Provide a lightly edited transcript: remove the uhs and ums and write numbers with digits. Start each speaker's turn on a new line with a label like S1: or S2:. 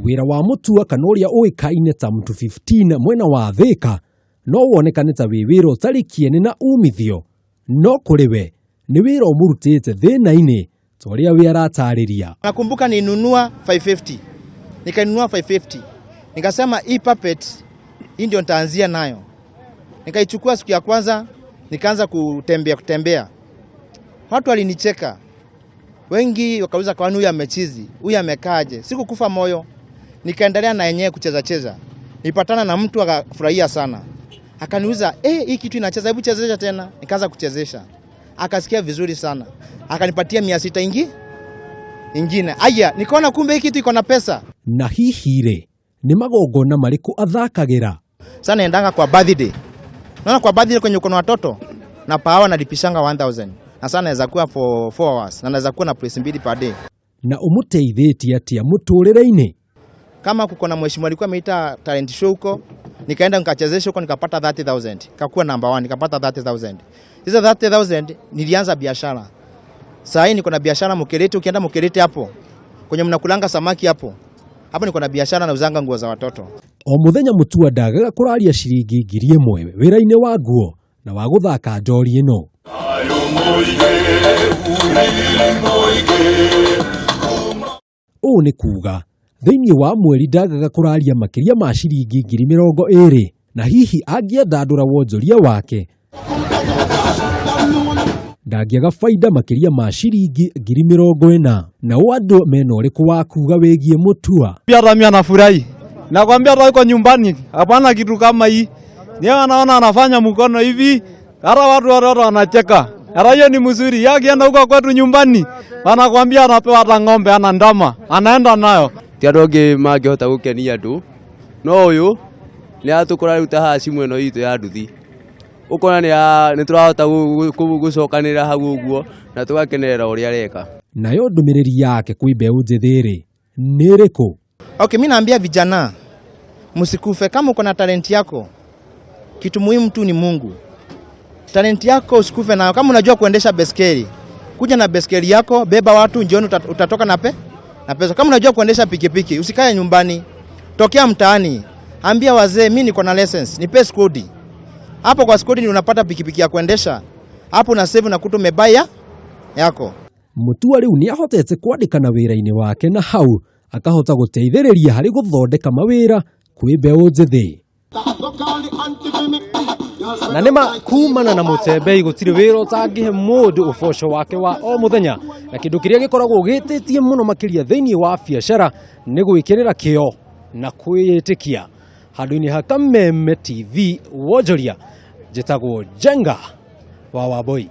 S1: Wĩra wa Mutua kana ũrĩa ũĩkaine ta Mtu 15 mwena wa Thĩka no wonekane ta wĩ wĩra ũtarĩ kĩene na umithio, no kũrĩ we nĩ wĩra ũmũrutĩte thĩna-inĩ ta ũrĩa we aratarĩria.
S2: Nakumbuka nilinunua 550. Nikainunua 550. Nikasema hii puppet hii ndio nitaanzia nayo. Nikaichukua siku ya kwanza, nikaanza kutembea kutembea. Watu walinicheka. Wengi wakauliza kwani huyu amechizi, huyu amekaaje? Sikukufa moyo. Nikaendelea na yenyewe kucheza cheza. Nilipatana na mtu akafurahia sana. Akaniuliza, "Eh, hii kitu inacheza, hebu chezesha tena." Nikaanza kuchezesha. Akasikia vizuri sana. Akanipatia 600 ingine. Aya, nikaona kumbe hii kitu iko na pesa.
S1: Na hihi rĩ, nĩ magongona marĩkũ athakagĩra?
S2: Sasa naendanga kwa birthday. Naona kwa birthday kwenye uko na watoto na per hour nalipishanga 1000. Na sasa naweza kuwa for 4 hours na naweza kuwa na place mbili per day.
S1: Na ũmũteithĩtie atĩa mũtũrĩre-inĩ?
S2: Kama kuko na mheshimiwa alikuwa ameita talent show huko, nikaenda nikachezesha huko nikapata 30,000. Nikakuwa number 1, nikapata 30,000. Hizo 30,000 nilianza biashara. Sasa hii niko na biashara Mkerete, ukienda Mkerete hapo kwenye mnakulanga samaki hapo. Hapo niko na biashara nauzanga nguo za watoto.
S1: O mũthenya Mutua ndagaga kũraria ciringi 1,000 wĩra-inĩ wa nguo na wa gũthaka njori ĩno. Ũũ nĩ kuga thĩinĩ wa mweri ndagaga kũraria makĩria ma ciringi 20,000, na hihi angĩandandũra wonjoria wake ndangĩaga baida makĩria ma ciringi 40,000. Nao andũ mena ũrĩkũ wa kuga wĩgiĩ Mutua?
S3: Pia hata mimi anafurahi. Nakwambia hata yuko nyumbani hapana kitu kama hii. Yeye anaona anafanya mkono hivi, hata watu watoto wanacheka. Hata hiyo ni mzuri. Yeye akienda huko kwetu nyumbani, anakuambia anapewa hata ng'ombe, ana ndama, anaenda nayo.
S4: Ti andũ angĩ mangĩhota gũkenia andũ, no ũyũ nĩ aratũkora rĩu ta haha cimu ĩno itũ ya nduthi, ũkona nĩ tũrahota gũcokanĩrĩra hau ũguo na tũgakenerera ũrĩa areka.
S1: Nayo ndũmĩrĩri yake kwĩ mbeũ njĩthĩ rĩ nĩ ĩrĩkũ?
S2: Okay, mimi naambia vijana msikufe. Kama uko na talent yako, kitu muhimu tu ni Mungu. Talent yako usikufe nayo. Kama unajua kuendesha baiskeli, kuja na baiskeli yako, beba watu njioni, utatoka na pesa. Kama unajua kuendesha pikipiki, usikae nyumbani, tokea mtaani, ambia wazee, mimi niko na license, nipe skodi. Hapo kwa skodi unapata pikipiki ya kuendesha. Hapo una save na kutu umebaya yako.
S1: Mutua rĩu nĩ ahotete kwandĩkana wĩra-inĩ wake na hau akahota gũteithĩrĩria harĩ gũthondeka mawĩra kwĩ mbeũ njĩthĩ. Na nĩma kumana na mũtembei gũtirĩ wĩra ũtangĩhe mũndũ ũboco wake wa o mũthenya, na kĩndũ kĩrĩa gĩkoragwo gĩtĩtie mũno makĩria thĩinĩ wa biacara nĩ gwĩkĩrĩra kĩo na kwĩĩtĩkia. Handũ-inĩ ha Kameme TV wonjoria, njĩtagwo Njenga wa Wambui.